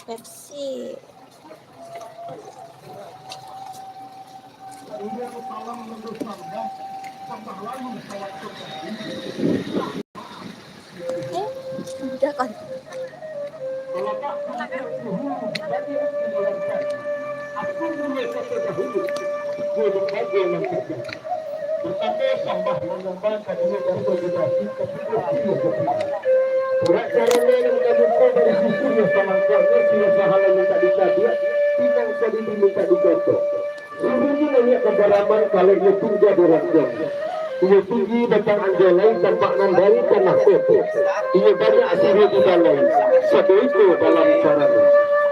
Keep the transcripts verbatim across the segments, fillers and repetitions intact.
Pepsi. Eh, udah kan? Surat caranya nan kabuka dari sisi yang samangkoknyo, sila sahalai mintak ditabiak, pinang sadidi mintak digotok. Suruhnyo naiak ka baraman, kaleknyo tingga di rantiang. Iyo tinggi batang anjai lai, tampak nan dari tanah koto. Iyo banyak siriah di balai, sado iko dalam carano.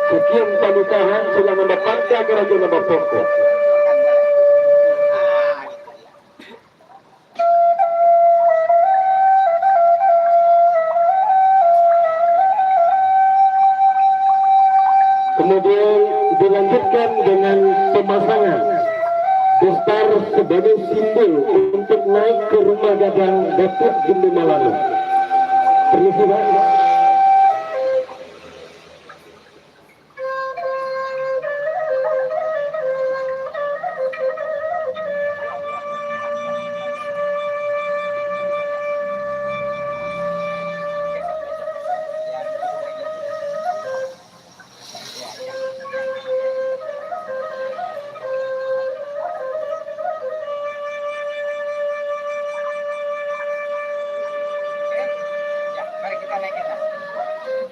Sakian panitahan, silakan bapangka karajo nan bapokok. Kemudian dilanjutkan dengan pemasangan bestar sebagai simbol untuk naik ke rumah gadang Datuak Ginde Malano. Permisi, Pak.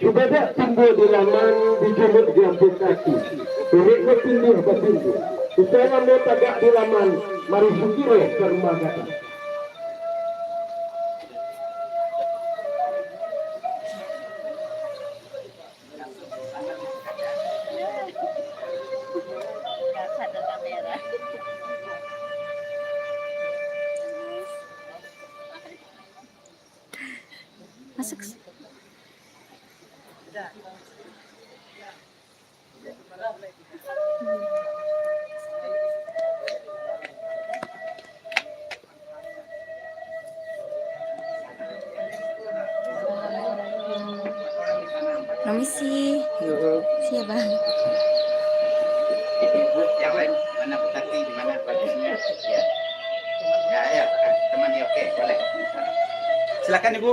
Cubadak timbua di laman, dijuluk di ampuik kaki. Uriknyo tindih batinduak. Usai lamo tagak di laman, mari sukiro ka rumah gadang. Masuk. Permisi. Yo. Siap, Bang. Ibu yang lain, mana Butati, di mana bagusnya? Ya. Ya, ya, teman, ya, oke, boleh. Silakan, Ibu.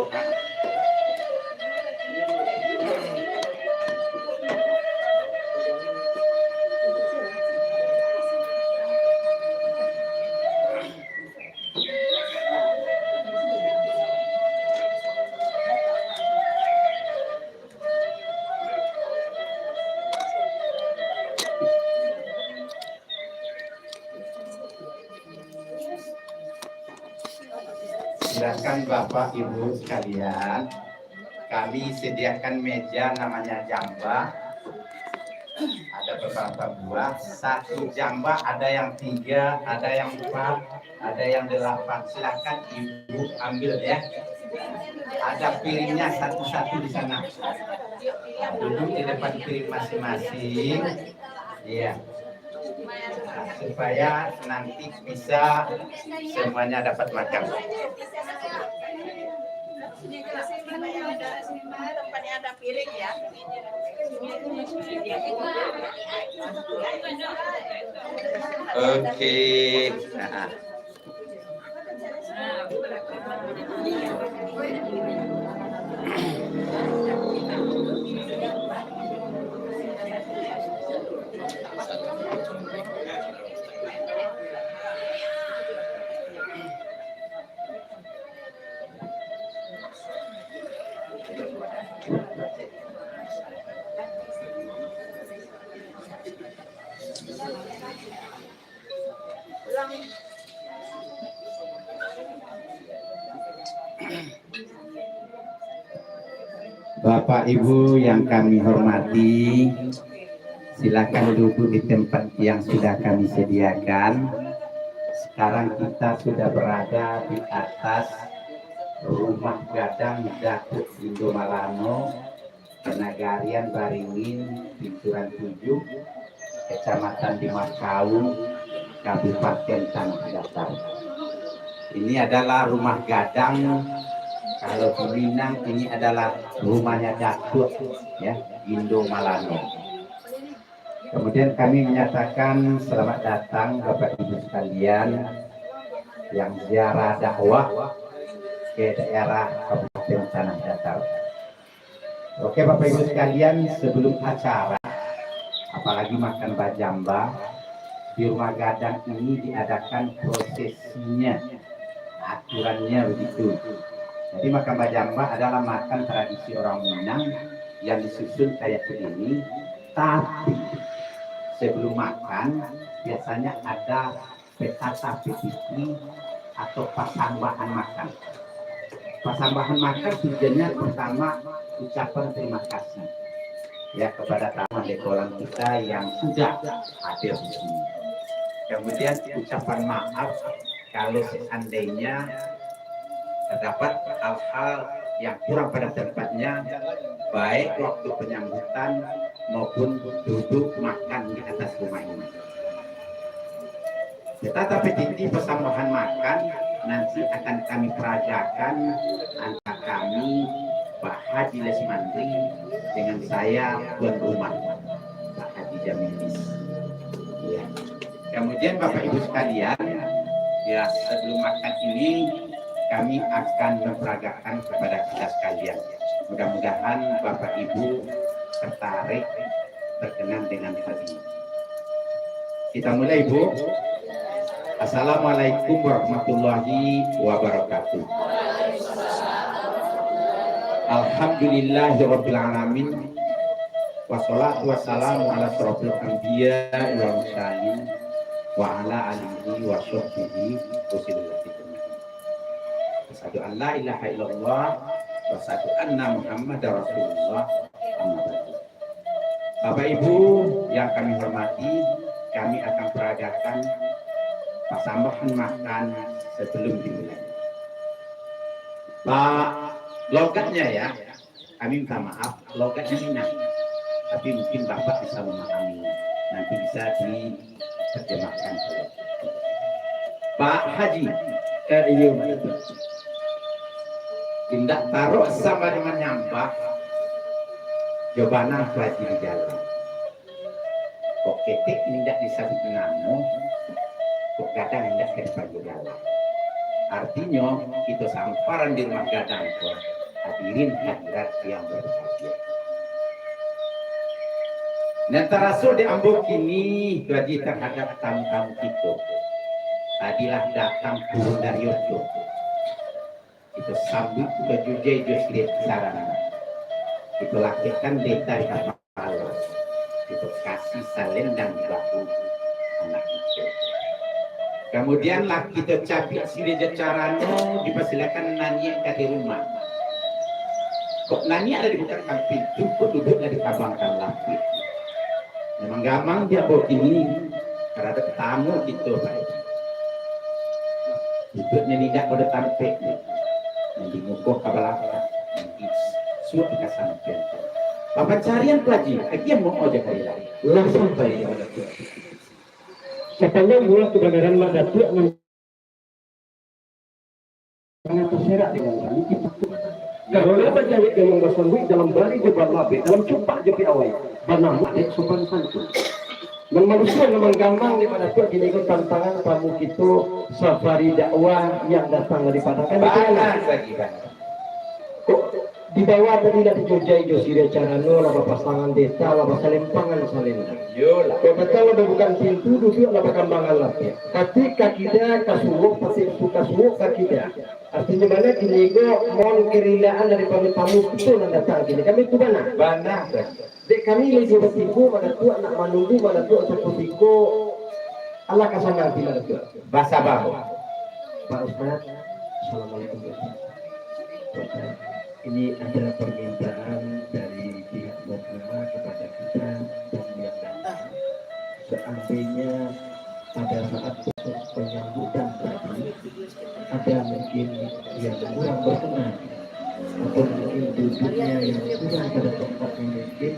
Silakan Bapak Ibu sekalian, kami sediakan meja namanya jamba. Ada beberapa buah, satu jamba ada yang tiga, ada yang empat, ada yang delapan. Silakan Ibu ambil ya. Ada piringnya satu-satu di sana. Nah, duduk di depan piring masing-masing. Iya. Nah, supaya nanti bisa semuanya dapat makan. Tempatnya ada piring ya. Oke. Nah. Bapak Ibu yang kami hormati, silakan duduk di tempat yang sudah kami sediakan. Sekarang kita sudah berada di atas rumah gadang Datuak Indo Malano, Penagarian Baringin, Pinturan Tujuh, Kecamatan Dimakau, Kabupaten Tanah Datar. Ini adalah rumah gadang Kalau di Minang, ini adalah rumahnya Datuak, ya, Indo Malano. Kemudian kami menyatakan selamat datang Bapak Ibu sekalian yang ziarah dakwah ke daerah Kabupaten Tanah Datar. Oke, Bapak Ibu sekalian, sebelum acara, apalagi makan bajamba, di rumah gadang ini diadakan prosesinya, aturannya begitu. Jadi, makan bajamba adalah makan tradisi orang Minang yang disusun kayak begini, tapi sebelum makan, biasanya ada petata pitiki atau pasambahan makan. Pasambahan makan tujuannya pertama ucapan terima kasih, ya, kepada tamu dekoran kita yang sudah hadir di sini. Kemudian ucapan maaf kalau seandainya terdapat hal-hal yang kurang pada tempatnya, baik waktu penyambutan maupun duduk makan di atas rumah ini. Tetapi titi persambahan makan nanti akan kami peragakan antara kami, Pak Haji Lesmandri, dengan saya, tuan rumah, Pak Haji Jamilis. Ya. Kemudian, Bapak Ibu sekalian, ya, sebelum makan ini, kami akan memperagakan kepada kita sekalian. Mudah-mudahan Bapak Ibu tertarik, berkenan dengan hal ini. Kita mulai, Bu. Assalamualaikum warahmatullahi wabarakatuh. Alhamdulillahirabbil alamin. Wassalatu wassalamu ala asyrafil anbiya wal mursalin wa ala alihi wa sahbihi wa sallam. Asyhadu an la ilaha illallah wa asyhadu anna Muhammadar Rasulullah. Amma ba'du. Bapak Ibu yang kami hormati, kami akan peragakan pasambahan makan sebelum dimulai. Pak, logatnya ya, kami minta maaf, logatnya Minang. Tapi mungkin Bapak bisa memahami. Nanti bisa diterjemahkan. Pak Haji, eh, iyo, indak tarok sama dengan nyambah, jo bana Pak Haji di jalan. Kok ketek indak disebut namo, kok gadang indak ka dipanggil galak. Artinyo, kito samparan di rumah gadang ko, hadirin hadirat yang berbahagia. Nan taraso di ambo kini, Haji, terhadap tamu-tamu kito. Tadilah datang turun dari oto. Kito sambuik bajujai jo siriah carano. Kito lakekkan deta di kapalo. Kito kasih salendang di bahu anak kito. Kamudian lah kito cabiak siriah jo carano, dipasilakan naniak ka di rumah. Kok naniak lah dibukakan pintu, kok duduak lah dikabangkan lapiak. Memang gamang di ambo kini, karado tamu kito bae. Duduaknyo indak pado tampek, nan di muko ka balakang, nan di suok ka sampiang. Papancarian Pak Haji, agiah mo'o jo kari lai. Lah sampai di mana tu. Sapanjang buah kabanaran Mak Datuak nan Sangat terserak dengan kami kita. Karena bajawek dengan basambuik dalam bari jo balabek, dalam cupak jo piawai, banamo dek sopan santun. Nan manusia nan manggamang di mana tu, kini ko tantangan tamu kito safari dakwah yang datang dari Padang. Kan betul, Bang? Bana sajo, Bang. Kok di bawah tadi lah dijojai jo siriah carano, lah bapasangan deta, lah basalempangan salendang. Iyolah. Kok datang lah babukaan pintu, duduak lah bakambangan lapiak. Katik ka kida, ka suok, katik ka suok, ka kida. Artinyo bana kini ko mohon kerilaan dari tamu-tamu kito nan datang kini. Kami tu bana. Bana, Bang. Dek kami lai jo batigo, Mak Datuak nak manunggu Mak Datuak sakutiko. Alah ka sanang hati Mak Datuak. Basaba. Pak Ustaz, assalamualaikum. Pak Ustaz, ini ada permintaan dari pihak tuan rumah kepada kita dan yang lain. Seandainya pada saat proses penyambutan tadi, ada mungkin yang kurang berkenan, atau mungkin duduknya yang kurang pada tempatnya, mungkin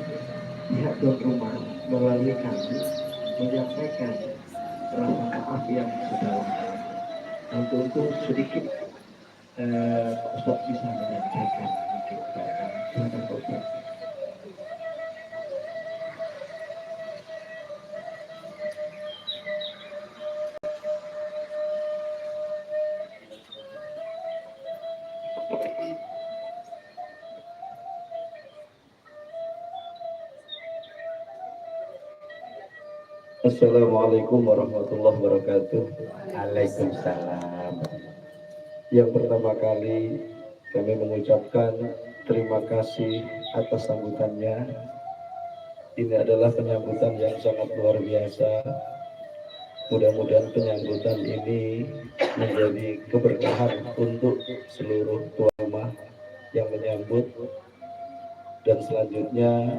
pihak tuan rumah melalui kami menyampaikan rasa maaf yang sedalam-dalamnya. Untuk, untuk sedikit Eh, Ustaz bisa menyampaikan untuk kepada kami. Silakan, Pak Ustaz. Assalamualaikum warahmatullahi wabarakatuh. Waalaikumsalam. Yang pertama kali, kami mengucapkan terima kasih atas sambutannya. Ini adalah penyambutan yang sangat luar biasa. Mudah-mudahan penyambutan ini menjadi keberkahan untuk seluruh tuan rumah yang menyambut. Dan selanjutnya,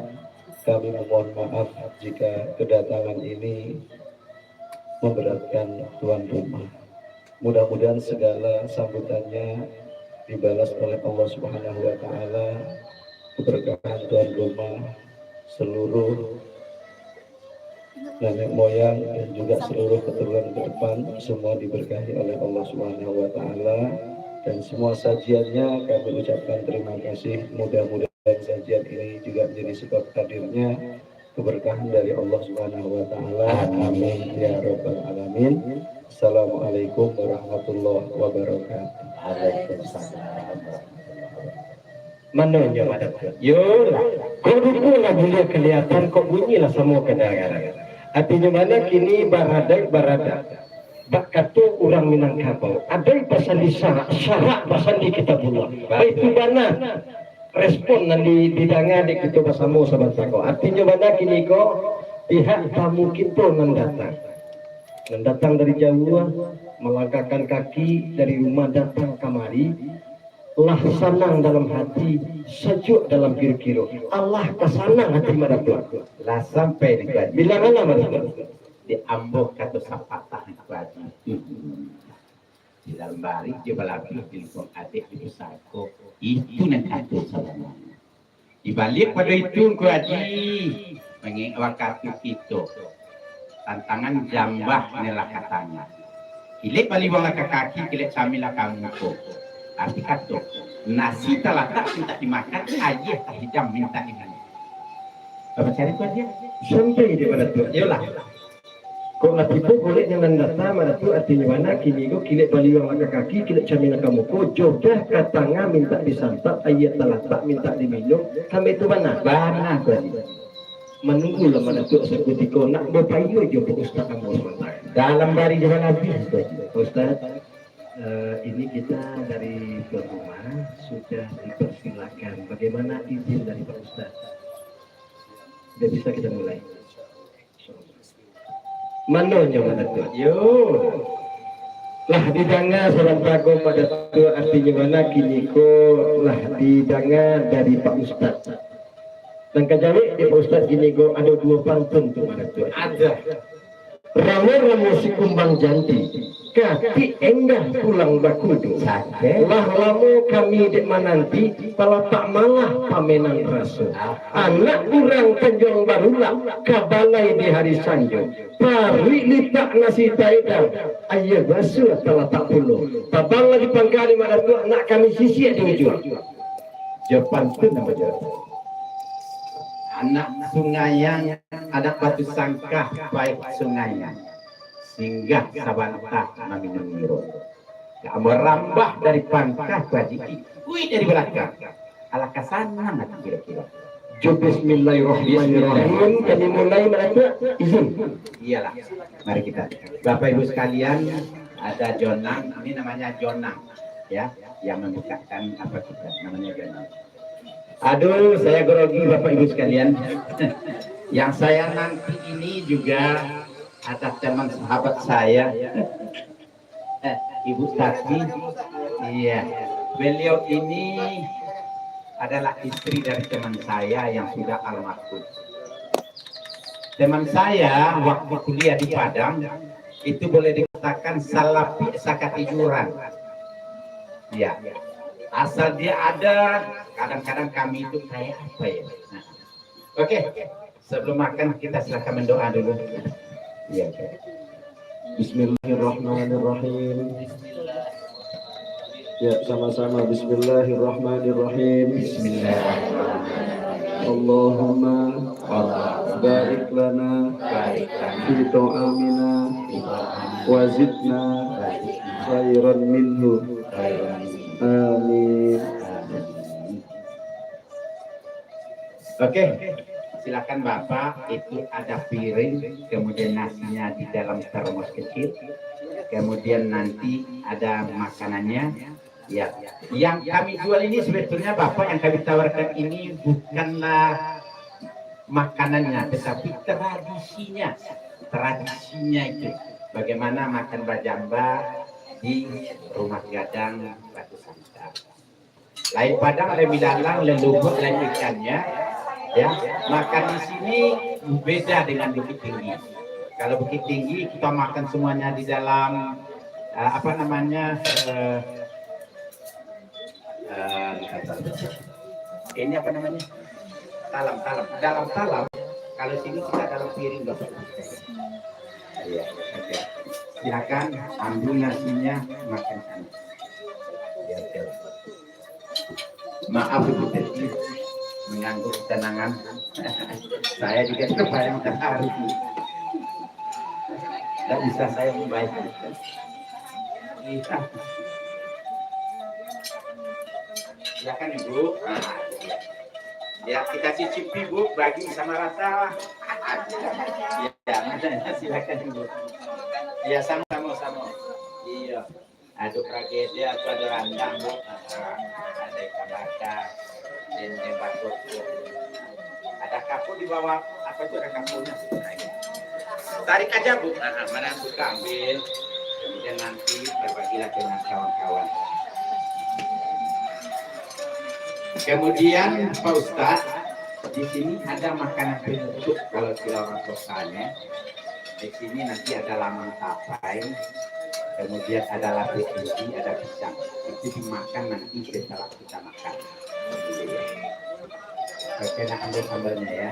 kami memohon maaf jika kedatangan ini memberatkan tuan rumah. Mudah-mudahan segala sambutannya dibalas oleh Allah Subhanahu wa Ta'ala, keberkahan tuan rumah, seluruh nenek moyang, dan juga seluruh keturunan ke depan, semua diberkahi oleh Allah Subhanahu wa Ta'ala. Dan semua sajiannya kami ucapkan terima kasih. Mudah-mudahan sajian ini juga menjadi sebab hadirnya keberkahan dari Allah Subhanahu wa Ta'ala. Amin. Amin ya Rabbal Alamin. Assalamualaikum warahmatullahi wabarakatuh. Waalaikumsalam warahmatullahi wabarakatuh. Mano nyo, Mak Datuak? Yo lah, kok rupo lah buliah kaliatan, kok bunyi lah samo kadangaran. Artinyo mano kini baradaik-baradaik. Bak kato urang Minangkabau, adaik basandi syarak, syarak basandi Kitabullah. Baitu bana respon nan di-, didanga dek kito basamo sabanta ko. Artinyo bana kini ko, pihak tamu kito nan datang. Nan datang dari jauah, malangkahkan kaki dari rumah datang kamari, lah sanang dalam hati, sajuak dalam kiro-kiro. Alah ka sanang hati Mak Datuak. Lah sampai di Mak Datuak. Bilang alah Mak Datuak. Di ambo kato sapatah di Pak Haji. Di dalam barih jo balabih, di lingkuang adek di pusako. Itu nan kato sabananyo. Di baliak pado itu, Ngku Haji, mangek wakatu kito, tantangan jambah ni lah katanya. Kilek baliwang lah ka kaki, kilek camilan lah ka muko. Arti kato, nasi talatak mintak dimakan, aia tahidam mintak diminum. Baa carito, Haji? Sampai di Mak Datuak. Iyolah. Kok lah tibo golek nan datang, Mak Datuak, artinyo bana kini ko, kilek baliwang lah ka kaki, kilek camilan lah ka muko, jobah ka tangah mintak disantap, aia talatak mintak diminum, sampai tu bana. Bana tu, Haji. Manunggu lah Mak Datuak sakutiko, nak bapayo jo Pak Ustaz ambo sabanta. Dalam barih jo balabih tu, Haji. Pak Ustaz, eh, ini kita dari tuan rumah sudah dipersilakan. Bagaimana izin dari Pak Ustaz? Sudah bisa kita mulai. Mano nyo, Mak Datuak? Yo. Lah didanga sabanta ko, Mak Datuak, artinyo bana kini ko lah didanga dari Pak Ustaz. Nan ka jawek dek Pak Ustaz kini ko ado duo pantun tu, Mak Datuak. Ado. Ramo-ramo si kumbang janti, katik endah pulang bakudo. Cakep. Lah lamo kami dek mananti, talatak malah pamenan raso. Ah. Anak urang Tanjuang Barulak, ka balai di hari sanjo. Paruik litak nasi taedang, aia basuah talatak pulo. Tabang lah di pangka ni, Mak Datuak, nak kami sisiak di ujuang. Jo pantun namo jo. Anak sungai yang, anak Batu Sangkah, paik sungai yang, singgah sabanta maminum niro. Ka marambah dari pangka, Pak Haji, ikuik dari balakang. Alah ka sanang ati kiro-kiro. Jo bismillahirrahmanirrahim, kami mulai, Mak Datuak, izin. Iyolah, mari kita. Bapak Ibu sekalian, ada Jonang, ini namanya Jonang, ya, yang membukakan apa kita, namanya Jonang. Aduh, saya grogi, Bapak Ibu sekalian. Yang saya nanti ini juga ada teman sahabat saya. Eh, Ibu Tati. Iya. Beliau ini adalah istri dari teman saya yang sudah almarhum. Teman saya waktu kuliah di Padang, itu boleh dikatakan salapik sakatijuran. Iya. Asal dia ada, kadang-kadang kami itu kayak apa ya? Nah. Oke, sebelum makan kita silakan mendoa dulu. Iya. Bismillahirrahmanirrahim. Ya, sama-sama. Bismillahirrahmanirrahim. Bismillahirrahmanirrahim. Allahumma barik lana fi ta'amina wa zidna khairan minhu. Amin. Oke, silakan Bapak, itu ada piring, kemudian nasinya di dalam termos kecil, kemudian nanti ada makanannya. Ya, yang kami jual ini sebetulnya, Bapak, yang kami tawarkan ini bukanlah makanannya, tetapi tradisinya. Tradisinya itu bagaimana makan bajamba di rumah gadang Batu Santa. Lain padang, lain bilalang, lain lubuak, lain ikannya. Ya, makan di sini beda dengan Bukittinggi. Kalau Bukittinggi kita makan semuanya di dalam, eh, apa namanya, eh, eh, ini apa namanya? Talam, talam. Dalam talam, kalau sini kita dalam piring, Bapak. Iya, oke. Silakan ambil nasinya, makan sana. Ya, oke. Maaf, Ibu Teti, mengganggu ketenangan. Saya juga terbayang terharu. Tidak bisa saya membaik. Iya. Silakan, Ibu. Nah, ya, kita cicipi, Bu, bagi sama rata. Ya, silakan, Ibu. Ya, sama-sama, sama. Iya. Ado tragedi atau ado randang, Bu. Ah, ada ikan bakar, dendeng bakar. Ada kapur di bawah, apa itu ada kapurnya? Tarik aja, Bu. Ah, mana suka ambil. Kemudian nanti berbagilah dengan kawan-kawan. Kemudian, Pak Ustadz, di sini ada makanan penutup kalau sila orang kotanya. Di sini nanti ada lamang tapai, kemudian ada lapeh ubi, ada pisang. Itu dimakan nanti setelah kita makan. Oke, nak ambil sambelnya ya.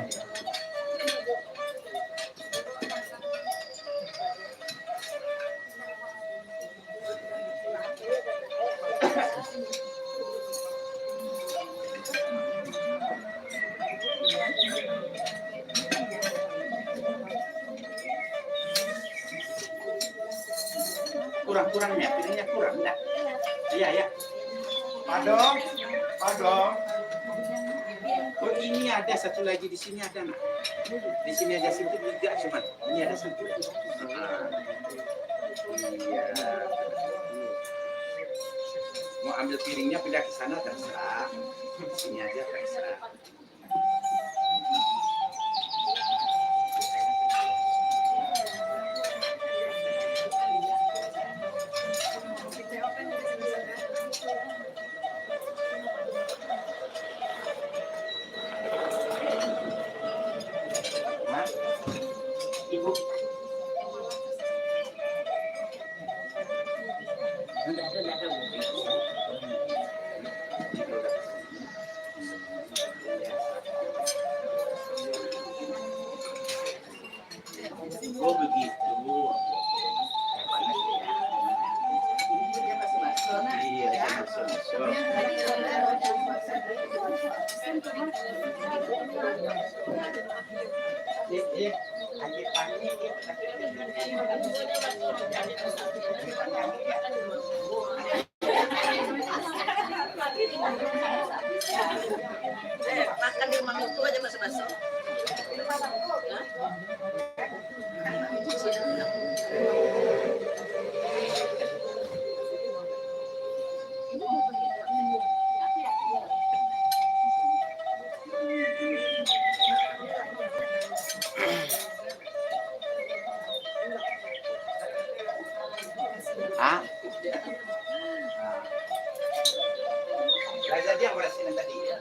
Kurang-kurangnya, piringnya kurang, enggak? Iya, ya. Padong, padong. Oh, ini ada satu lagi di sini ada, nak. Di sini ada satu juga, cuman ini ada satu. Ah. Iya. Mau ambil piringnya pindah ke sana, terserah. Sini aja, terserah. Hah? Ibu. Oh, begitu. Iya, iya, masuk, masuk. Eh, eh, lagi pagi, eh. Eh, makan di rumah mertua aja masuk-masuk. Hah? Ah. Lah, jadi yang berhasil tadi, ya.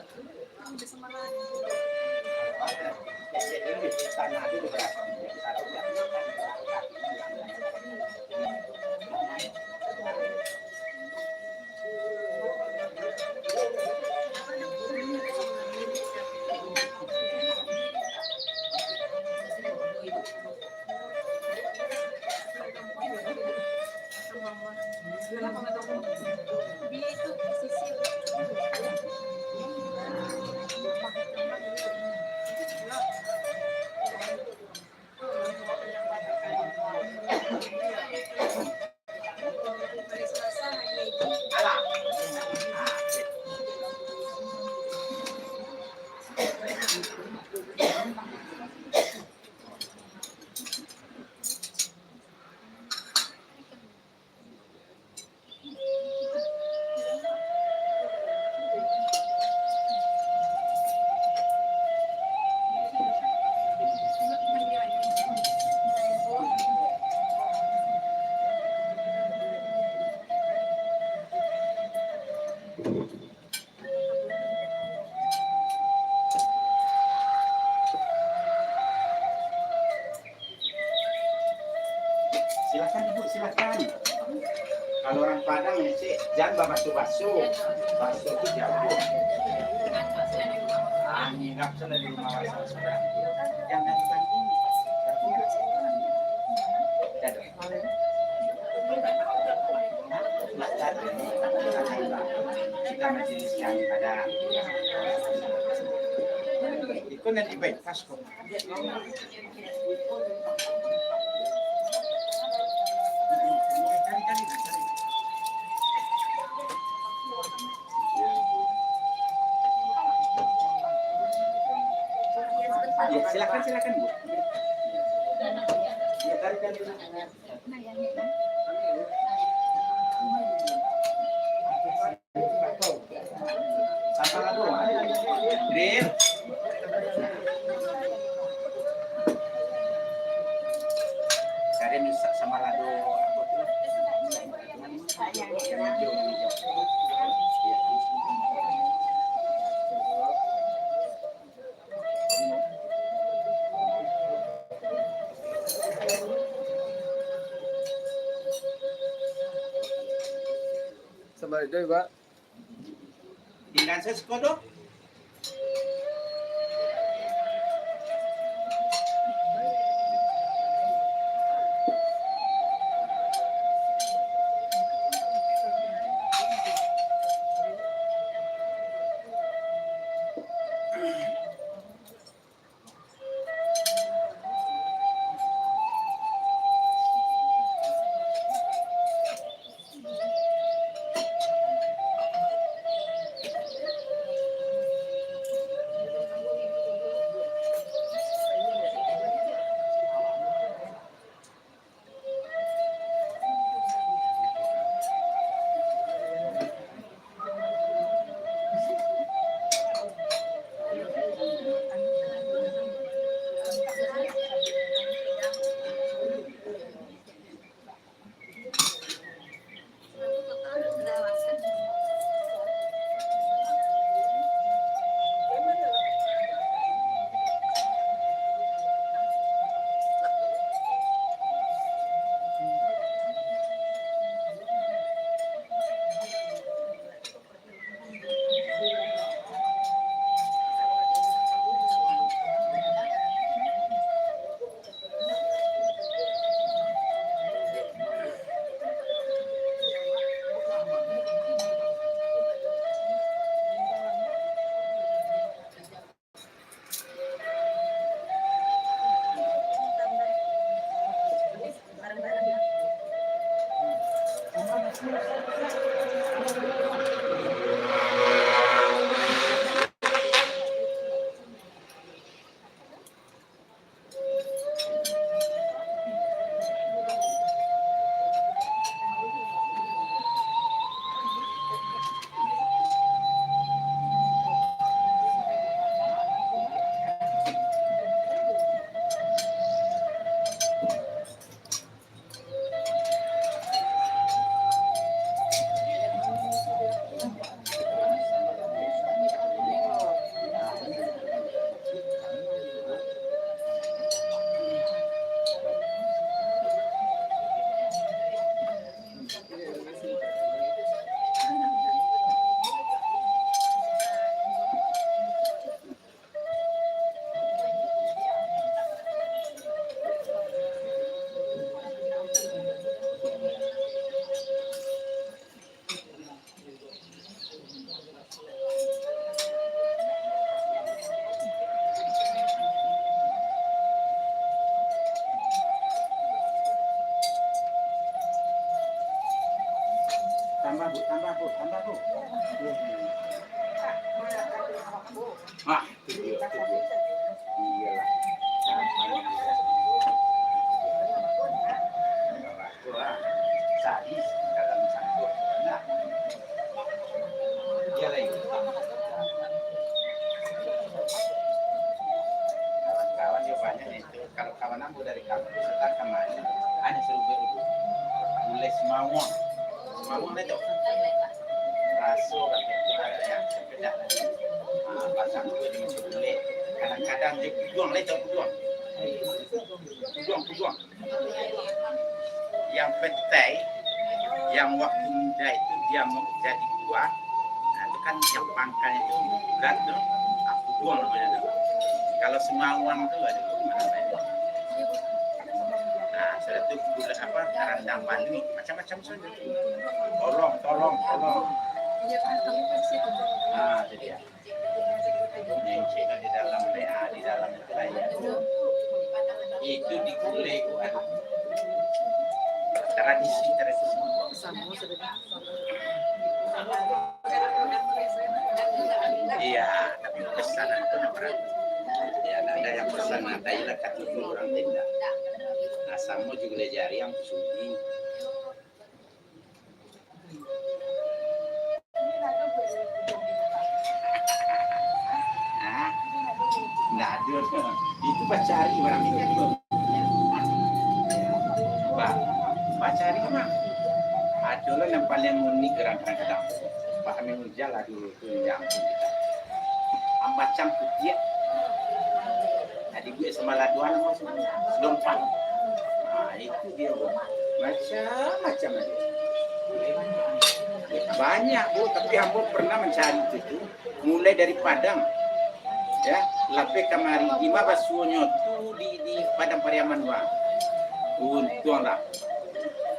Silakan, Ibu, silakan. Kalau orang Padang ya, Cik, jangan babaso-baso. Baso tu jauh. Ah, nginap sana di rumah orang sudah. Jangan tanggung. Dadah. Kita majelis yang ada. Itu nanti baik, pas kok. Ya, silakan, silakan, Bu. Ya, tarik, tarik. Sama lado, Rin. Cari misak sama lado, apa tu? Yang hijau, yang hijau. Sambah iduik, Pak. Tinggal sesekolah. Tambah, Bu, tambah, Bu, tambah, Bu. Ah, itu dia, itu dia. Iyalah. Sadis dalam satu. Nah. Iyalah itu. Kawan-kawan dia banyak itu. Kalau kawan ambo dari kampus, datang kamari, hanya suruh duduk. Mulai semawon. Semawon itu. Raso kan, ada yang sepedak. Ah, pasang tu dia macam boleh. Kadang-kadang dia puduang lah, itu puduang. Puduang, puduang. Yang petai, yang waktu muda itu dia mau jadi buah, nah, itu kan yang pangkalnya itu berat tu, aku buang namanya tu. Kalau semawon tu ada mana main. Nah, sudah tu gula apa, karandang balui, macam-macam saja. Tolong, tolong, tolong. Nah, jadi ya. Nyencek di dalam, ah, di dalam itu lah, ya. Itu digulai, aduh. Tradisi, tradisi. Iya, tapi pesanan tu nak berat. Ya, ada yang pesan, ada yang katuju orang tindak. Nah, sama juga lah jari yang sudi. Hah? Ndak ado. Itu bacari barang itu. Ba, bacari mah. Ado lah yang paling unik kadang-kadang. Pahami Mujal lah dulu. Yang ambacang putiak. Nah, dibuek sambaladuan, lompat. Nah, itu dia, Bu. Macam-macam ada. Banyak, Bu, tapi ambo pernah mancari itu tu, mulai dari Padang. Ya, lapeh kamari, di ma basuonyo tu di, di Padang Pariaman, Bang. Untuang lah.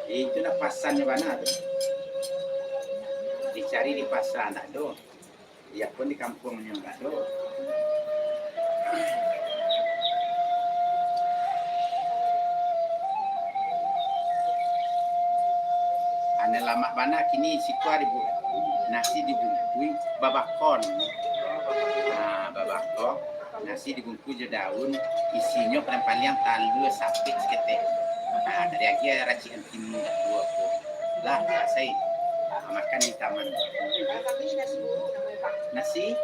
Itu nak pasannyo bana tu. Dicari di pasar, ndak ado. Iyo pun di kampuang nyo ndak ado. Aneh lamak bana kini siko ari bu-, nasi dibungkui babakon. Nah, babakon, nasi dibungkui jo daun, isinyo paling-paling talua sapik saketek. Nah, dari agia racikan timun dak tuo ko. Lah, rasai. Ah, makan di taman. Nasi?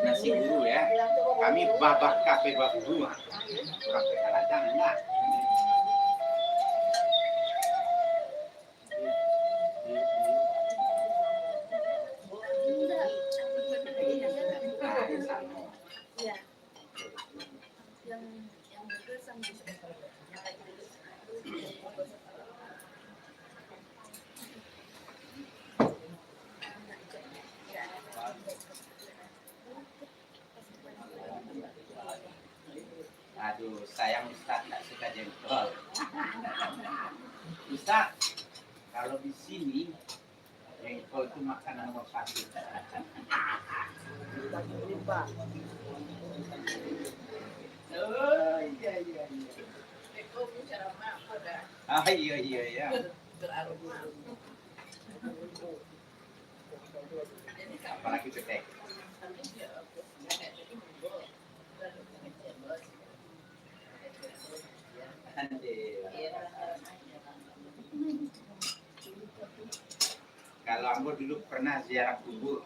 Nasi guru, ya. Kami babaka pe baburu, ah. Urang pe ka ladang, lah. Ah, di sana. Aduh, sayang Ustaz tak suka jengkol. Ustaz, kalau di sini, jengkol tu makanan nomor satu. Oh, iya, iya, iya. Ah, iya, iya, iya. Apalagi bedek. Kalau ambo dulu pernah ziarah kubur,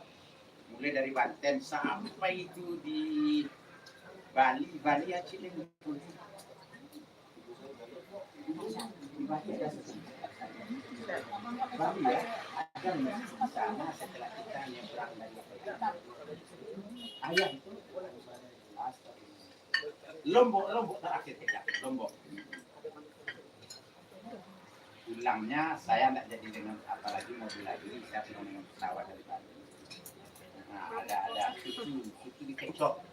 mulai dari Banten sampai itu di Bali, Bali acil yang Bali, ya, ada masjid di sana setelah kita nyebrang dari ayah itu. Lombok, Lombok terakhir kita, Lombok. Pulangnya saya ndak jadi dengan, apalagi mobil lagi, saya pulang dengan pesawat dari Bali. Nah, ada, ada susu, susu dikecok.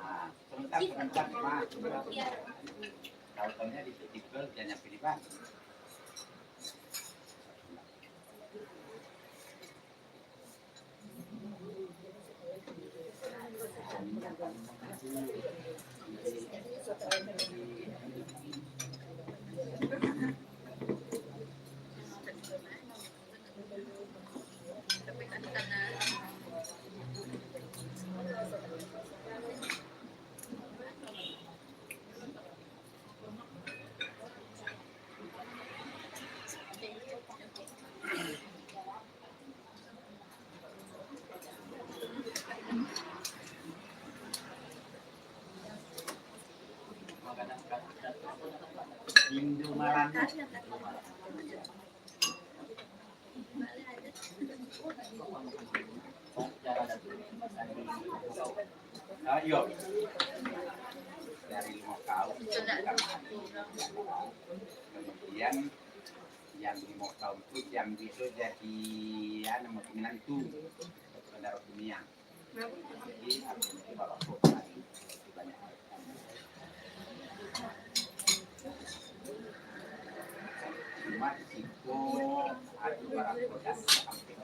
Nah, sebentar, sebentar, Mas, sebentar, sebentar. Tahu-tahunya di Festival dia nyampe di Bali. Ah, iyo. Dari limo kaum. Kemudian, yang limo kaum tu diambil tu jadi, anu, minantu. Bandar Kuningan. Jadi, aku ni bawa kok tadi. Banyak. Cuma di situ ada barang produk sampai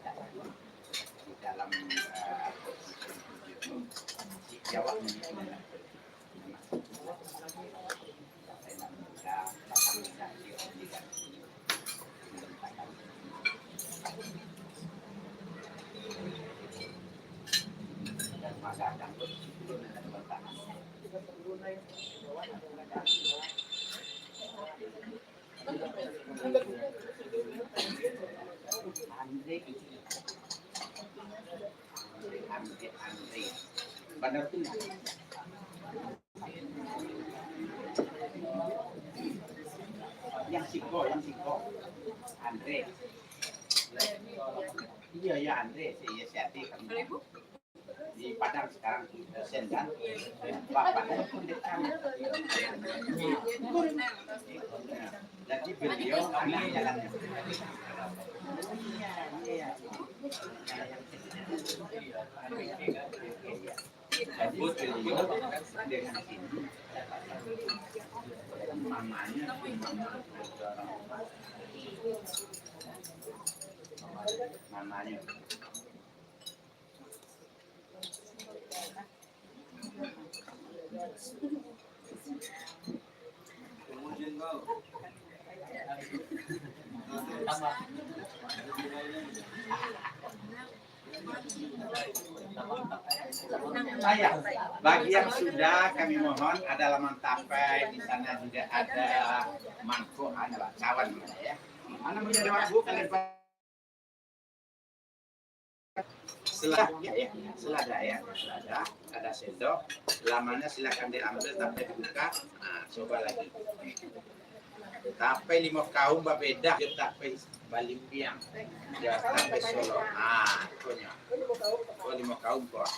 di dalam, eh, Jawa ini. Andre, Andre, Andre. Bandar Kuningan. Yang siko, yang siko. Andre. Iyo, iyo, Andre. Si, iyo, si Ade kan. Di Padang sekarang, dosen kan. Bapaknya pun dekat. Jadi beliau anak jalan. Iya, iya. Jadi beliau dengan ini, mamanya, mamanya. Saya, bagi yang sudah, kami mohon ada laman tapai, di sana juga ada mangkok, ada bakwan, ya. Mana punya dua, Bu, kalian Selada, ya, ya. Selada, ya. Selada, ada sendok. Lamannya silakan diambil, tapai dibuka. Nah, coba lagi. Tapai limo kaum babeda jo tapai Balimbiang. Jo tapai Solo. Ah, pokoknya. Oh, limo kaum, kok.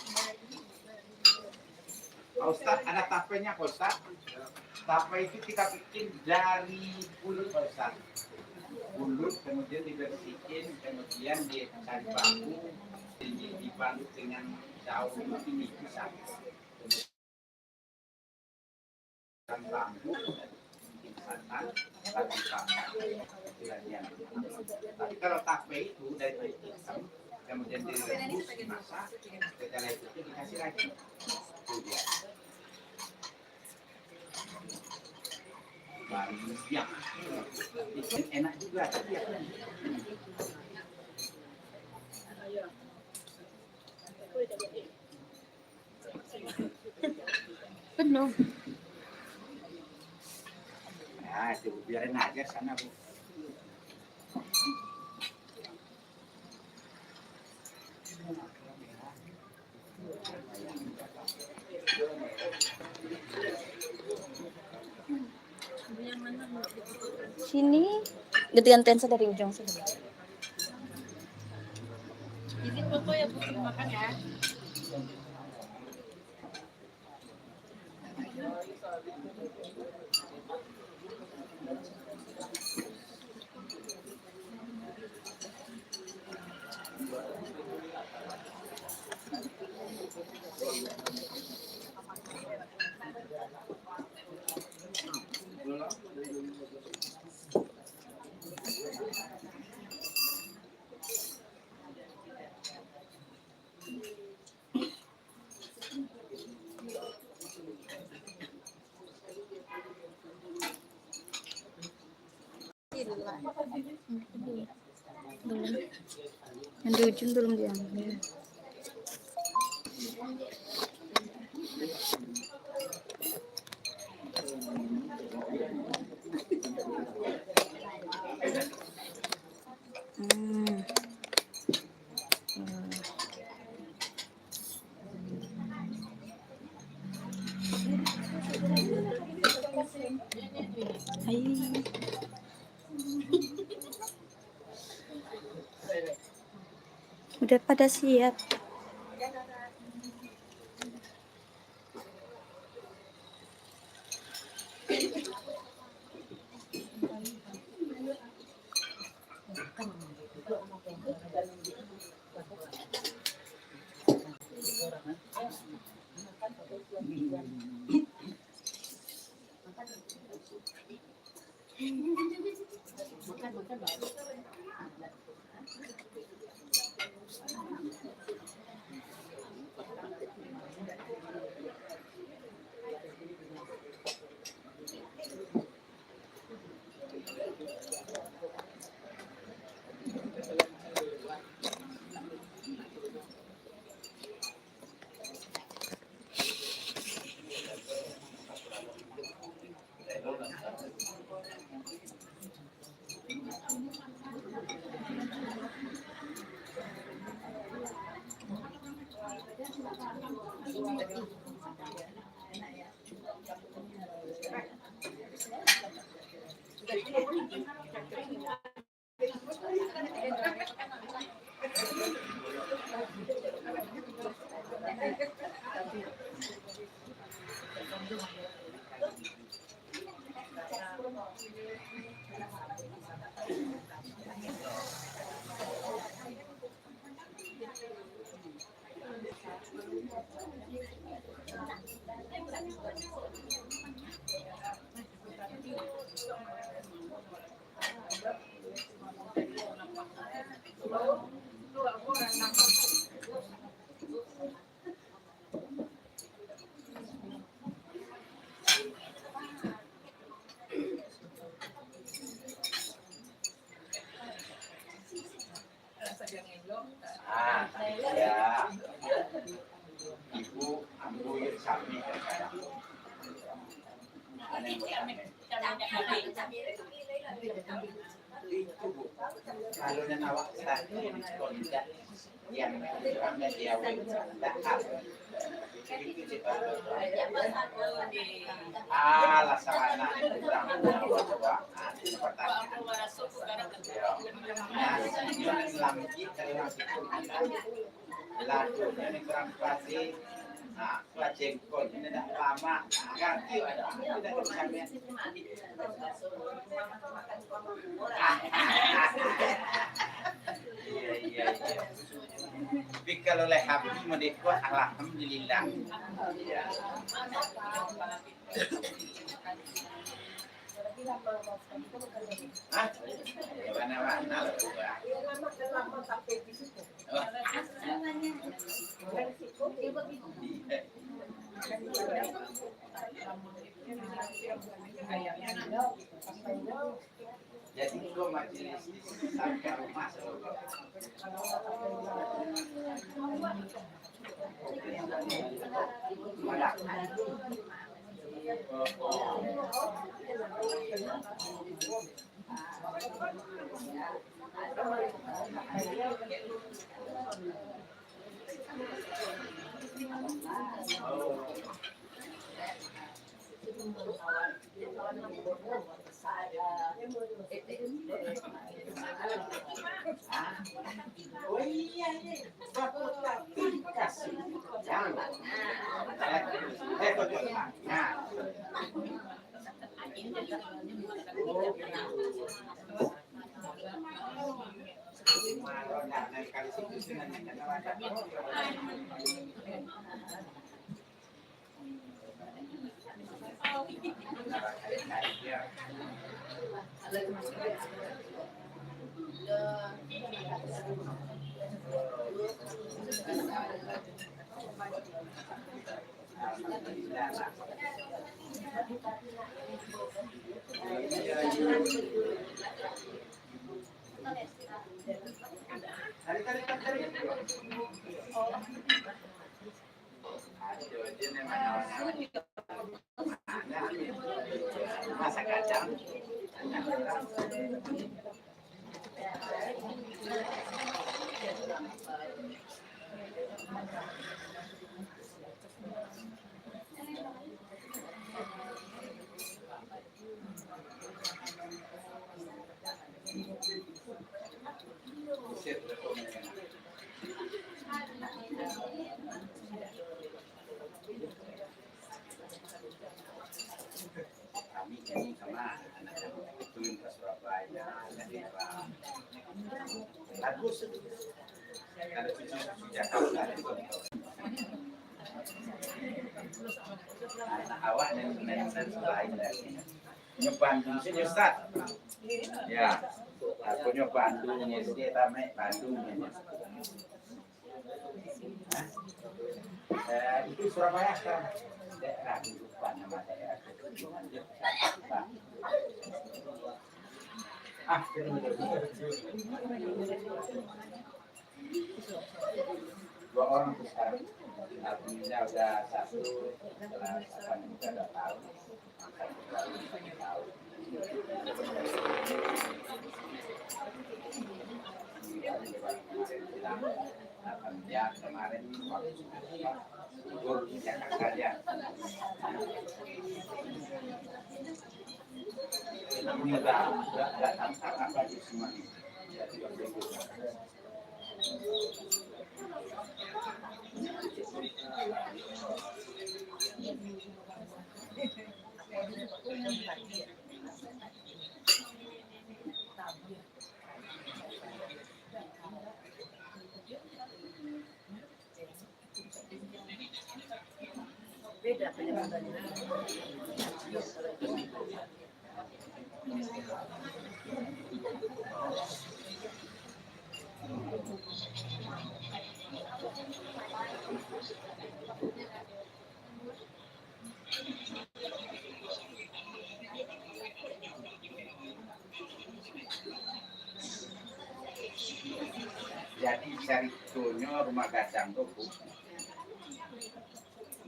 Pak Ustaz, ada tapainya, Pak Ustaz. Tapai itu kita bikin dari buluik, Pak Ustaz. Buluik, kemudian dibersihin, kemudian dicari bambu, di-, dibalut dengan daun ini, pisang. Dan bambu, bikin santan, bambu pisang. Tapi kalau tapai itu dari buluik pisang, kemudian direbus, dimasak, setelah itu dikasih lagi. Itu dia. Baru siang. Enak juga, tapi ya. Penuh. Ah, itu biarin aja sana, Bu. Sini, ganti-gantian saja dari ujung sini. Izin foto ya, Bu, makan ya. Belum. Yang di ujung belum diambil. Hmm. Hai. Udah pada siap. Ah, iya. Ibu, ambo yo sami ka sekarang. Ane mo sami. Itu, Bu. Kalau nan awak satu diskon, tidak. Yang kurang dari awak, tidak apa. Alah, salah, nah, itu kurang. Nah, selama ini, lah, ini kurang pasti. Nah, Wah, jengkol ini ndak lama. Ganti, wah, tidak bisa, ya. Iya, iya, iya. Tapi kalau leh habis merdeka, alhamdulillah. Iya. Hah? Ya, mana-mana lah, Bu, ah. Jadi, ko majelis di sampai rumah, Bagus. Kalau cucu-cucu Jakarta, anak awak nan, nan, nan lain lagi. Nyo Bandung sini, Ustaz. Ya. Aku nyo Bandung, S D tamat Bandung. Eh, itu Surabaya kan? Daerah, lupa nama daerah. Ah, dua orang tu sekarang. Alhamdulillah, udah satu, kelas apa, udah dua tahun. Kemarin, kemarin, Jadi, caritonyo rumah gadang tu, Bu,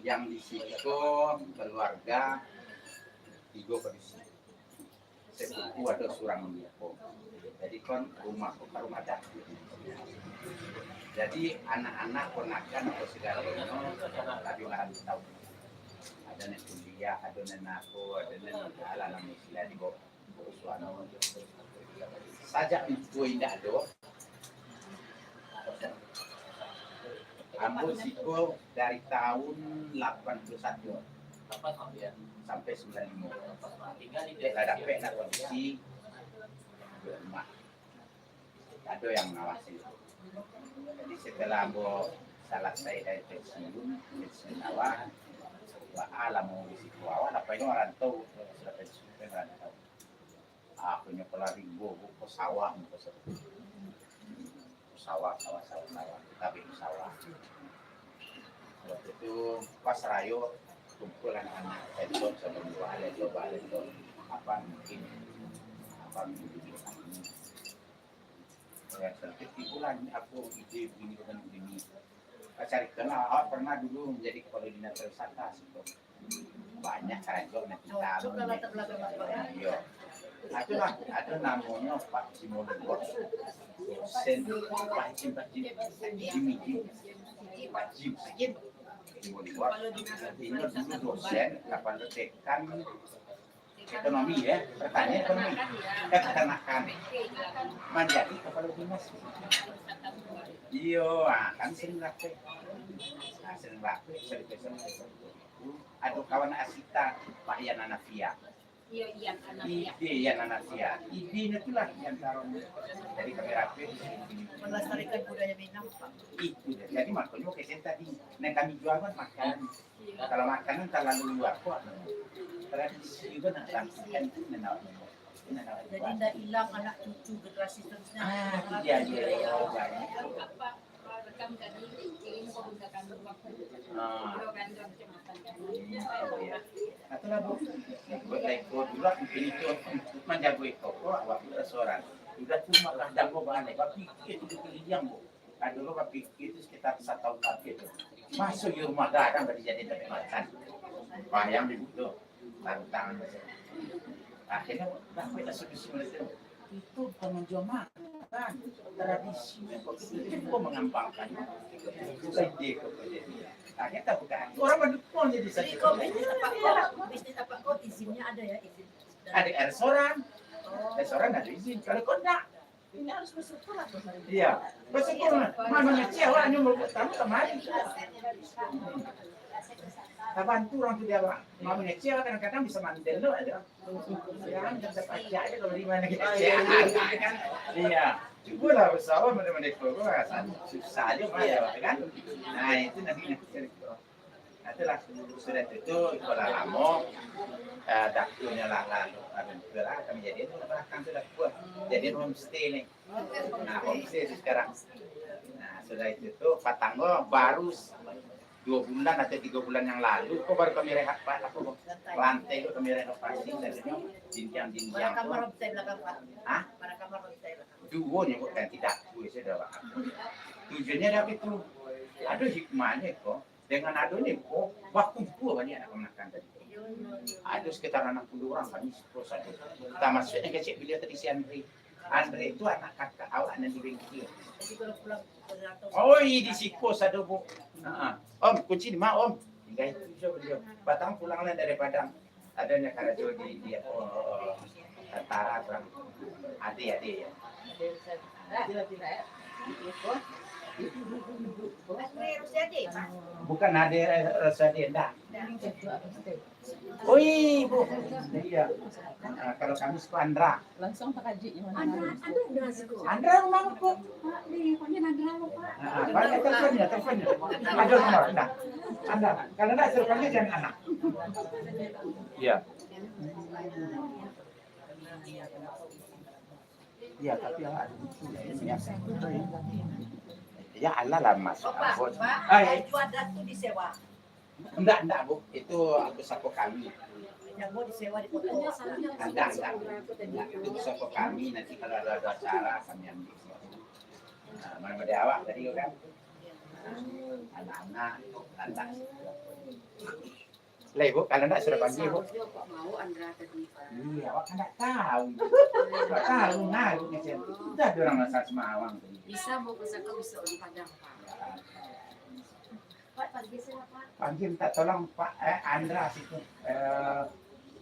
yang di siko keluarga tigo padusi. Sepupu ado surang niko. Jadi kan rumah tu ka rumah dapur. Jadi anak-anak, ponakan, apo sagalonyo, tapi marantau. Ado nan kuliah, ado nan apo, ado nan alah, nan istilah di bawah suano. Sajak itu indak ado, ambo siko dari tahun lapan puluh satu sampai sembilan lima. Lah dapek lah kondisi di rumah. Ado yang mangawasi. Jadi, setelah ambo salasai dari pensiun, pensiun awal, wah, lamo di situ awal, apa ini marantau, sudah pensiun, marantau. Ah, punyo kalari buah, buah sawah, buah sawah. Sawah, sawah, sawah, sawah. Tapi di sawah. Waktu itu pas rayo, kumpul anak-anak, telpon sama dua, ada coba, ada coba. Apa mungkin, apa mungkin. Ya, sampai timbullah aku ide begini dengan begini. Carikanlah, awak pernah dulu menjadi kepala dinas pariwisata, situ. Banyak karajo nan pintar. Cocok lah latar belakang Bapak. Iyo. Itulah, ado namonyo Pak Jimolibor. Dosen Pak Jim, Pak Jim. Jim, Jim. Pak Jim. Jimolibor. Inyo dulu dosen, kapalo dekan ekonomi, ya, pertanian, ekonomi. Peternakan, ya. Peternakan. Manjadi kapalo dinas. Iyo, ah, kan sering lapeh. Ah, sering lapeh, sering lapeh. Ado kawan Asita, Pak Yan Anafia. Iyo, Yan Anafia. Ide Yan Anafia. Idenya itulah yang taruh. Jadi kami rapih di sini. Melestarikan budaya Minang, Pak. Itu dia. Jadi makonyo kecil tadi, nah, kami jual kan makanan. Kalau makanan terlalu luar, kok tradisi juga nak sampaikan itu, nak, nak. Jadi ndak hilang anak cucu generasi seterusnya. Ah, iya, iya, iya. Apa, rekam tadi, kirim ke Bunda Kandung waktu itu. Ah. Bunda Kandung, kecamatan Kandung. Iya, iya. Itulah, Bu. Buat lain kok dulu, mungkin itu manjago itu. Kok awak buat restoran. Udah cuma kadang kok bahan, tapi itu dikeliling, Bu. Kan dulu bapikia tu sekitar satahun lagi tu. Masuk di rumah gadang tadi jadi tempat makan. Bayang di situ. Tantangan tu. Akhirnya, dah, kita solusi mereka. Itu bukan menjual makan. Tradisi kok itu juga mengambangkan. Bukan ide kok jadi. Akhirnya tak buka. Orang mendukung jadi satu. Jadi kau bisnis apa kau? Bisnis apa kau? Izinnya ada ya, izin. Ada restoran. Oh. Restoran ada izin. Kalau kau enggak, ini harus bersyukur lah, Tuhan. Iya, bersyukur lah. Mana ngecek awak nyo mau tamu kamari. Tabantu urang tu di awak. Mau ngecek awak kadang-kadang bisa mantel tu aja. Sekarang bisa pacak aja kalau di mana kita cek. Iya. Cubolah usaho model-model ko, ko raso susah ajo mah, kan? Nah, itu nanti, nanti cerito. Nah, itulah, sudah itu tu, iko lah lamo, eh, dakunyo lah lalu, anu, sudah lah, kami jadian di balakang sudah kuat. Jadian homestay ni. Nah, homestay tu sekarang. Nah, sudah itu tu, patang ko baru s-, dua bulan atau tiga bulan yang lalu, ko baru kami rehab, Pak, apo ko? Lantai ko kami renovasi, dan dinding-dinding. Bara kamar homestay balakang, Pak? Hah? Bara kamar homestay balakang? Duo nyo, Bu, kan, tidak duo sajo, Pak. Tujuannyo dak itu. Ado hikmahnyo ko, dengan adonyo ko, bakumpua banyak anak kamanakan tadi. Ado sekitar anam puluah urang kami siko sado. Tamasuak nan kecek baliau tadi si Andre. Andre tu anak kakak awak nan di bengkel. Oh, di siko sado, Bu. Ha. Om, kunci di ma, Om? Tingga itu sajo baliau. Patang pulang lah dari Padang. Adonyo karajo di, di apo, tentara tu. Ade, ade, yo. Bukan Ade Rosadi, ndak. Oi, Bu. Iyo. Ah, kalau kami suko Andra. Langsung takajuik di mana. Andra, Andra, Andra suko. Andra rumah ko. Pak, di, pokoknya Andra lo, Pak. Ah, ah, banyak teleponnya, teleponnya. Ada nomor, nah. Anda, kalau ndak suruh panggil jangan anak. Iya. Iya, tapi yang ada itu ya, ini ya. Ya, Allah lah masuk. Pak, ampun. Pak, ah, iya. Baju adat tu disewa. Ndak, ndak, Bu. Itu aku sako kami. Yang mau disewa di kota. Ndak, ndak. Ndak, itu sako kami. Nanti kalau ada, ada acara, kami ambil. Nah, mana pada awak tadi tu kan? Nah, anak-anak, lantas. Lai, Bu, kalau ndak sudah panggil, Bu. Iya, awak kan ndak tahu. Ndak tahu, nah, Bu, macam tu. Sudah ada orang masak semawang tu. Bisa, Bu, pusaka bisa orang Padang, Pak. Pak, panggil saya, Pak. Panggil minta tolong Pak, eh, Andra situ. Eh,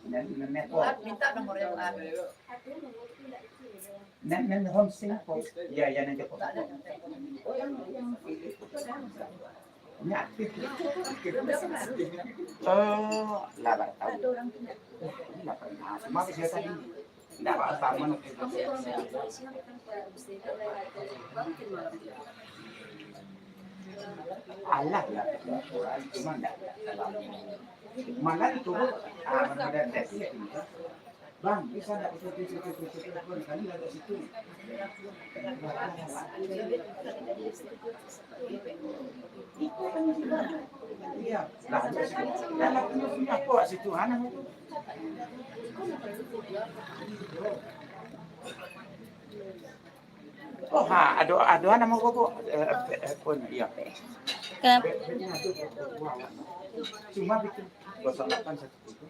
nen-, nenek kok. Buat, minta nomornya, Pak. Nen-, nen homestay kok. Iya, iya, nanti kok. Ini aktif. Oh, lah, baru tahu. Ndak pernah. Cuma bisa tadi. Ndak apa-apa, man. Alah, ya. Cuma ndak. Malah itu, ah, mana ada tes. Bang, bisa ndak kita, kita, kita, kita, kita, kali lewat situ. Iya. Lah, ada situ. Dalam punya, punya apa situ, anak itu? Oh, ha, ada, ada nama apa, Bu? Eh, eh, eh, pun, iya. Kenapa? Cuma bikin kosong delapan satu tujuh.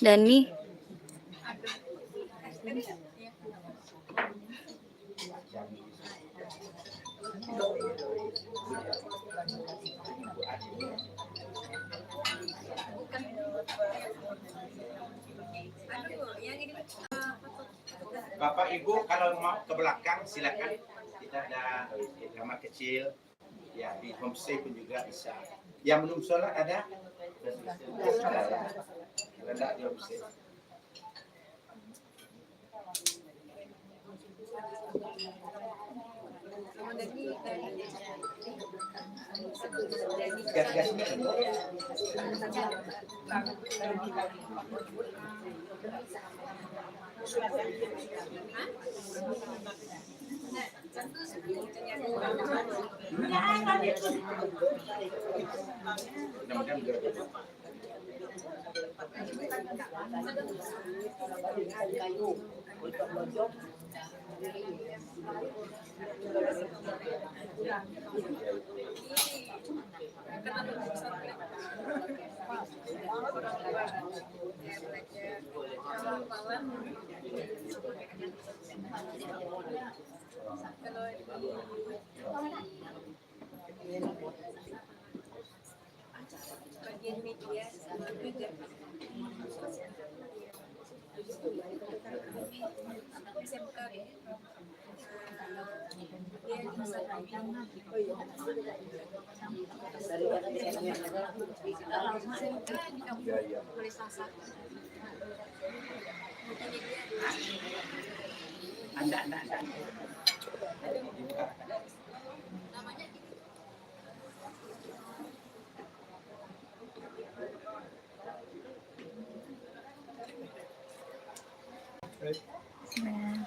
Dani. Bapak Ibu, kalau mau ke belakang, silakan. Kita ada kamar kecil. Ya, di homestay pun juga bisa. Yang belum sholat ada? Ada. Kalau ndak di homestay. Andak, andak, andak. Nah.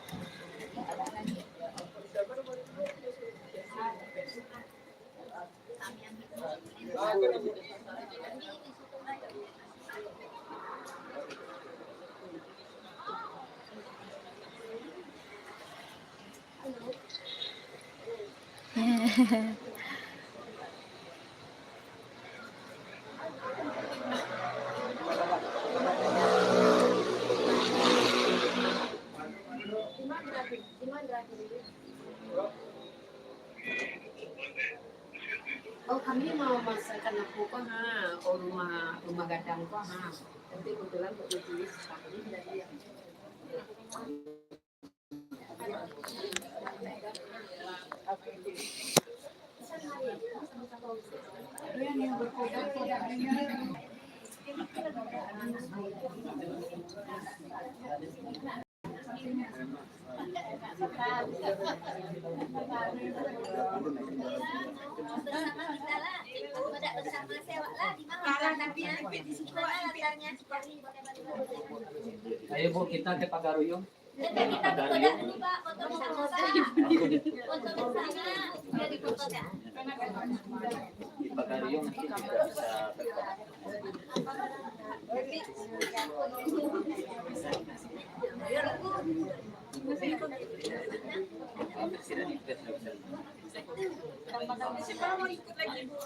Oh, kami mau masakan apa ko ha? Oh, rumah, rumah gadang ko ha? Tapi kebetulan kok ditulis kami dari yang Ayo, Bu, kita ke Pagaruyung. Kita foto dulu, Pak. Foto bersama, Pak. Foto bersama. Sudah difoto, Kak? Di Pagaruyung nanti juga bisa. Siapa mau ikut lagi, Bu?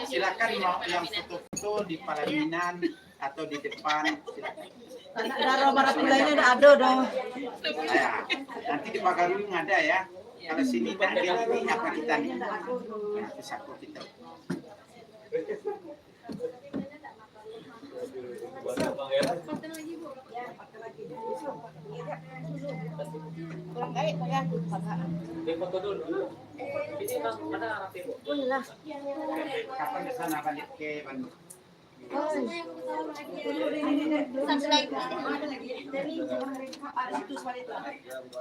Silakan mau yang foto-foto di palaminan atau di depan, silakan. Anak daro marapulai ini ndak ado doh. Ya, nanti di Pagaruyung ada ya. Kalau sini ndak ada ini apa kita nih? Nah, itu siapa kita? Kurang gaek, Pak, ya. Dia foto dulu. Ini, Bang, mana Raffi, Bu? Kapan ke sana balik ke Bandung? Oh, satu lagi.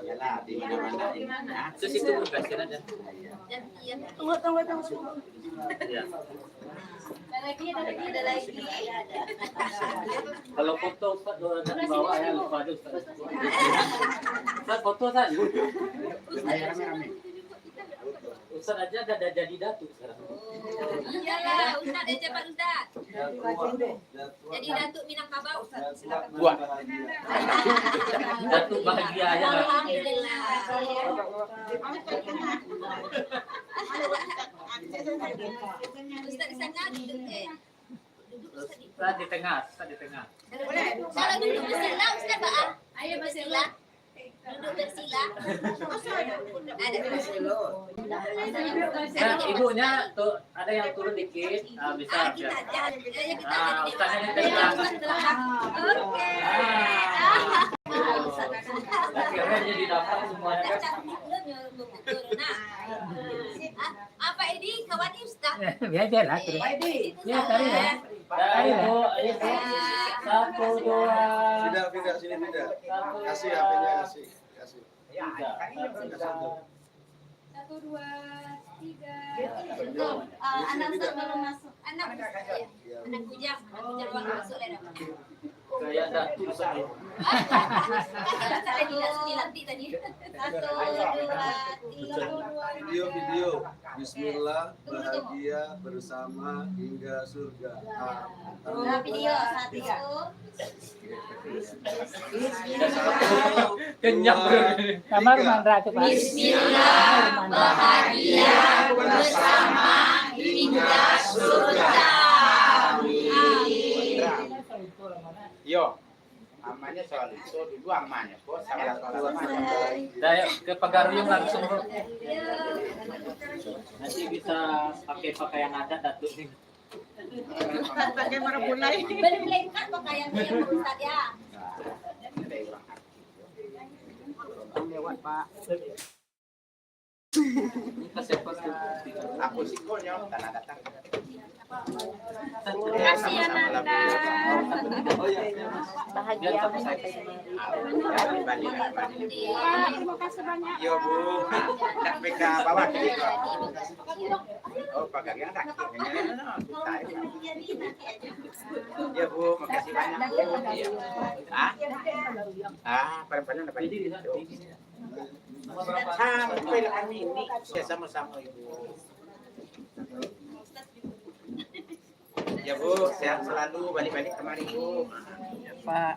Yalah, di mana-mana. Terus itu pun kasih aja. Tunggu, tunggu, tunggu. Iya. Ada lagi, ada lagi, ada lagi. Kalau foto Ustaz, kalau ada di bawah, ya, lupa aja Ustaz. Ustaz, foto, Ustaz. Ayo, rame-rame. Ustaz aja dah, dah jadi datuk sekarang. Iyalah, Ustaz aja, Pak Ustaz. Jadi datuk Minangkabau, Ustaz. Silakan. Buat. Datuk bahagia aja lah. Alhamdulillah. Ustaz di sana duduk, eh. Duduk Ustaz di Ustaz di tengah, Ustaz di tengah. Kalau duduk bersila, Ustaz, Pak, ah. Ayo, bersila. Duduk bersila. Ada bersila. Nah, ibunya tuh ada yang turun dikit, ah, bisa. Ah, kita aja. Ya, ya, kita aja. Ustaznya di tengah. Oke. Ah. Akhirnya jadi dapat semuanya, kan? Nah. Ah, Pak Edi, kawan ni Ustaz. Biasalah, terus. Pak Edi. Ya, tarik lah. Tarik lah. Satu, dua. Pindah, pindah, sini pindah. Kasih H P-nya, kasih. Kasih. Kasih. Satu, dua, tiga. Betul. Ah, anak Ustaz belum masuk. Anak Ustaz, ya. Anak bujang, anak bujang baru masuk lah dah. Kayak datuk sajo. Tadi dah dilantik tadi. Satu, dua, tiga. Video, video. Bismillah, bahagia bersama hingga surga. Ah, video satu. Kenyang. Kamar mandra tu, Pak. Bismillah, bahagia bersama hingga surga. Amin. Yo, amanyo soal itu dulu amanyo, kok salah-salah. Dah, yuk, ke Pagaruyung langsung, bro. Nanti bisa pakai pakaian adat Datuk ni. Pakai marapulai. Belum lengkap pakaian dia, Pak Ustaz, ya. Lewat, Pak. Aku sikonyo tanah datang. Terima kasih, Ananda. Bahagia. Terima kasih banyak. Yo, Bu. Tak peka bawah. Oh, pagarian tak? Ya, Bu, makasih banyak, Bu. Ah? Ah, paling-paling dapat. Sampai lah kami ini. Ya, sama-sama, Ibu. Ya, Bu, sehat selalu, balik-balik kemari, Bu. Pak.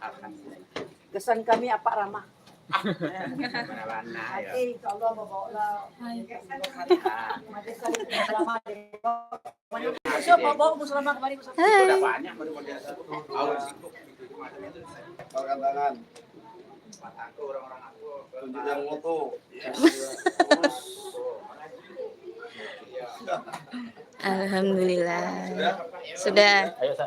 Alhamdulillah. Kesan kami, Apak ramah. Bana-bana, ya. Nanti, insya Allah, babawa lah. Ah. Besok bawa Bu Salama kemari, Bu Salama. Hai. Itu dah banyak model-model. Awak sibuk. Tangan. Tunjuk yang moto. Terus. Alhamdulillah. Sudah. Ayo, Sa.